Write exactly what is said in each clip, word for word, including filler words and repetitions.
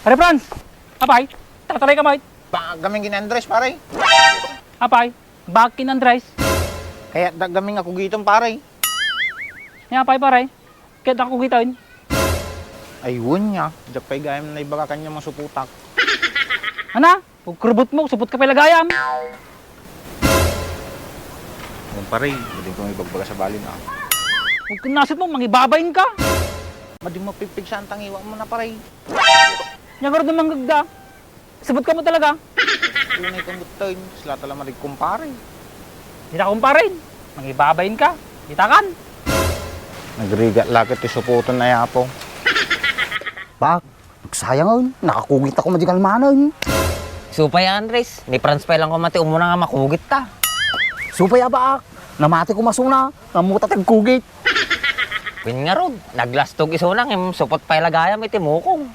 Pare Franz! Apay, tatalay ka, mait. Ba, gamin kin Andres, pare. Apay, bakit kin Andres? Kayat da gamin nga kugiton, pare. Nia pay, pare? Kayat da kugiton? Ay, wen nia. Diak pay gayam naibaga kaniam nga supotak. Ana? Ug kurbutmo, supot ka pay la gayam. Wen, pare, madi ko ibagbaga sa balin, ah. Ug kun nasutmo, mangibabain ka. Madi mo pigpigsaan ta nga iwatmo na, pare. Nia ngarud no manggagda. Supot kamo talaga. Unay kang guttaw, sila tala madig kumpare. Dita kumpare. Mangibabain ka. Dita kan. Nagrigat la ket ti supoton a, Apo. Bak, nagsayangen. Nakakugit ako madi kalmanen. Supay, Andres. Ni Franz pay lang ko mati umuna nga makugit ta. Supay a, Bak. Namati ko masuna. Nga muta ti agkugit. Wen ngarud, naglastog isuna ngem supot pay la gayam iti mukong.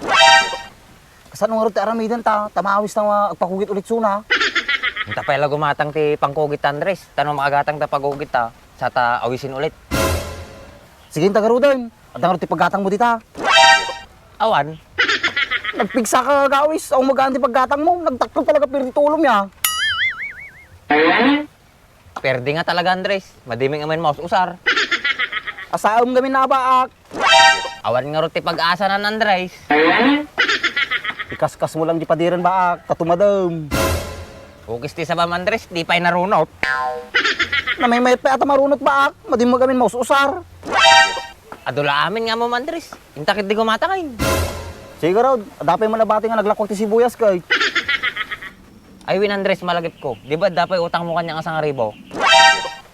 Kasano ngarud ti aramiden ta, ta maawis ta nga agpakugit ulit suna? Inta pay la gumatang ti pangkugit ta, Andres. Ta no maagatang ta pagkugit ta, sa ta awisin ulit. Sige, inta garuden. Adda ngarud ti paggatang mo dita. Awan. Nagpigsa ka agawis, awan magaan ti paggatang mo. Nagdakkel talaga pirdi ti ulom ya. Perde nga talaga, Andres. Madi mi ngamin maus-usar. Asaem ngamin a, Baak. Awan ngarud ti pag-asa nan, Andres. Ikaskas mo lang di padiren, Baak, ta tumadem. Ukis ti sabam, Andres, di pay narunot. Namaymayat pay a ta marunot, Baak. Madi mi ngamin maus-usar. Adu la amin nga ammom, Andres. Inta ket di gumatang. Sige, garud. Adda pay man a bati nga naglakuak ti sibuyas, kay. Ay, wen, Andres, malagipko. Di ba adda pay utangmo kaniak nga sangaribu?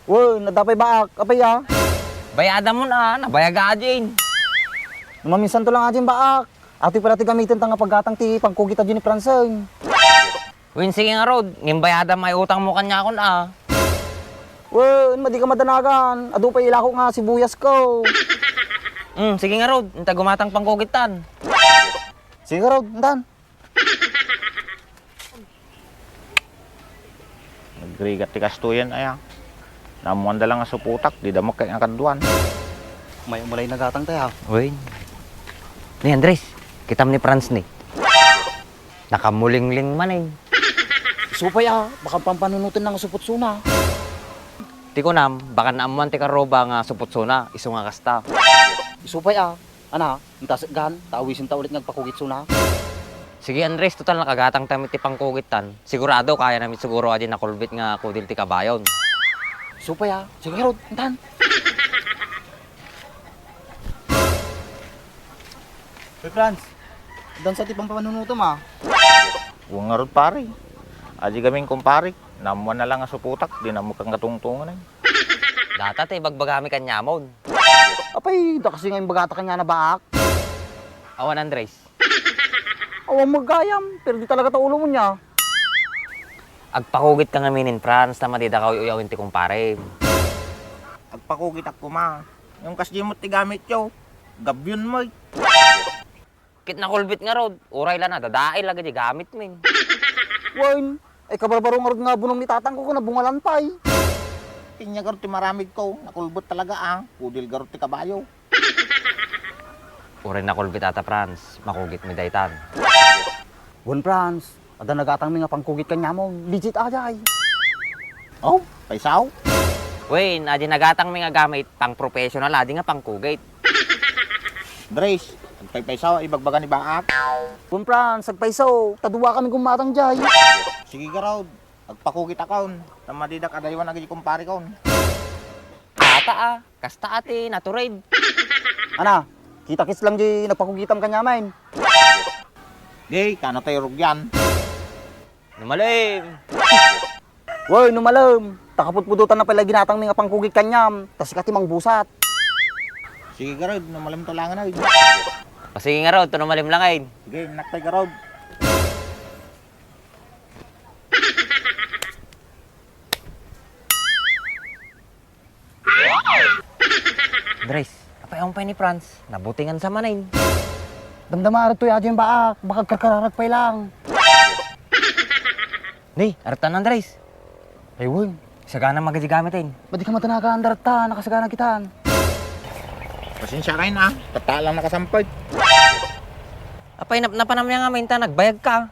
Wen, adda pay, Baak. Apay a? Bayadamon a, nabayaga ajin. No maminsanto lang ajin, Baak. Atoy pay la ti gamitenta nga paggatang ti pangkugit a ni Franz. Wen, sige ngarud, ngem bayadam ay utangmo kaniakon a. Wen, madi ka madanagan. Adu pay ilako nga sibuyasko. Hmm, sige ngarud, inta gumatang pangkugittan. Sige ngarud, intan. Nagrigat ti kastoyen aya. Naammoanda lang nga supotak, dida met kay nga kaduan. May umulay nagatang tayo. Wen. Ni Andres, kitam ni Franz ni. Nakamulingling man eh. Supay a, baka pampanunoten na nga supot suna. Ti kunam, baka naammoan ti karuba nga supot suna, isu nga kasta. Supay a, ana, inta sekgan, ta awisen ta ulit nga agpakugit suna. Sige, Andres, total nakagatang ta met ti pangkugittan. Sigurado, kaya na met siguro adi nakulbit nga kudil ti kabayon. Supay a, sige, Rod, intan. Hoy, Franz, addan sa ti pampanunutom a. Wen ngarud, pare. Adi gamin, kumpare. Naammoanna lang nga supotak, di na met kang katungtungan. Data ti ibagbagami kaniamon. Apay, da kasi nga imbagata kaniana, Baak. Awan, Andres. Awan met gayam, pirdi talaga ta ulom nia. Agpakugit ka ngamin nin Franz, ta madida ka uy-uyawen ti kumparem. Agpakugitak koma. Ngem kasdi met ti gamityo. Gabyon met. Ket nakulbit ngarud, uray la nadadael dagiti gamitmin. Wen, ay kabarbaro ngarud nga bunong ni tatangko ken nabungalan pay. Ania ngarud ti maramidko, nakulbit talaga a, kudil ngarud ti kabayo. Uray nakulbit a ta, Franz, makugitmi daytan. Wen, Franz, adda nagatangmi nga pangkugit kaniamon, legit a jay. Oh, paysaw? Wen, adi nagatangmi nga gamit, pang-professional adi nga pangkugit. Andres, agpaypaysaw a ibagbaga ni Baak. Wen, Franz, agpaysaw, ta duakami gummatang jay. Sige ngarud, agpakugitakon, ta madidak adaywan dagiti kumparekon. Data a, kasta a ti natured. Ana, kita kits lang di nagpakugitam kaniamin. Di, kano tayo rugyan? Numalem. Wen, numalem. Ta kapudpudotan na pay la ginatangmi nga pangkugit kaniam, ta sika ti mangbusat. Sige ngarud, numalem to langen, oy. O sige ngarud, ta numalem langen. Sige, innak pay ngarud. Andres, apay awan pay ni Franz? Nabutingan sa manen. Damdama arto ya, Jim, Baak. Baka agkarkararag pay lang. Ni, artan, Andres. Ay, wen. Sagana magadi gamit, eh. Ba't di ka matanaga, Andar, ta? Nakasagana kitan. Pasensya kayo na, ah. Tata lang nakasampay. Apay, nap-, napanam nga mainta, nagbayag ka.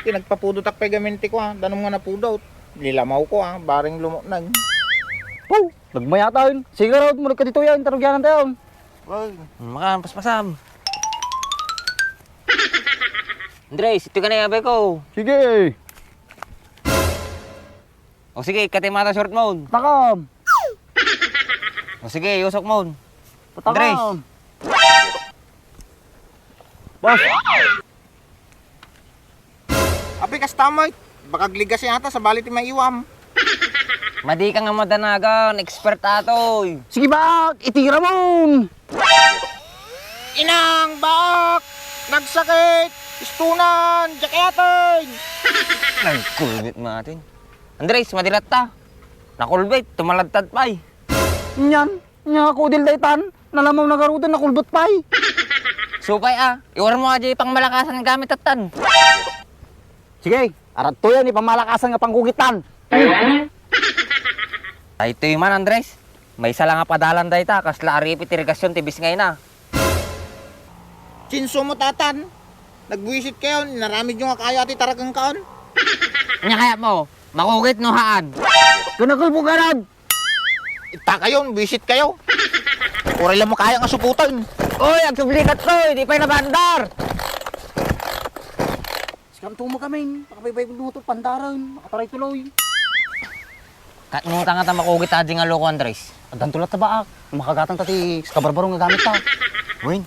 Ti nagpapudotak pay gamitik ko, ah. Danum nga napudot. Lilamaw ko, ah. Bareng lumuknag. Wow! Nagmayatan. Sige, Rod. Mulik ka dito yan. Tarugyanan tayo. Wow. Maka, paspasam. Andres, ito ka na, abay ko. Sige. O sige, katimata short mode. Takam. O sige, usok mode. Patakam. Andres. Boss. Api, kasta mo, eh. Baka gligas yata, sabali ti maiwam. Madi ka nga madanagan, expert atoy. Sige, bak, itira mo. Inang, bak! Nagsakit! Istunan! Diak ayaten! Nagkulbit matin. Andres, madirat ta. Nakulbit, tumaladtad pay. Nyan, nya ako dil daytan. Nalamaw nagaruden, nakulbit pay. Supay a, iwar mo aja pangmalakasan nga gamit tattan. Sige, aradtoyan ni pangmalakasan nga pangkugitan. Ay, itoy man, Andres. Maysa la nga padalan dayta, kasla aripit irigasyon ti bisngayna. Chinso mo, tatan. Nagbuisit kayon, inaramid yo nga kaya ti tarakeng kaon. Anya kayat mo? Makugit no haan? Kanakulbo ka, Rod! Itta kayon, buisit kayo. Uray lang mo kaya nga suputan. Oy, agsublikat to, di pay nabandar. Sikanto mo kaming, pakabaybay mo to, pandaren, makataray tuloy. Kat mo ta nga ta makugit aja nga loko, Andres. Addanto latta baak, makagatan ta ti kabarbaro nga gamit ta. Wen,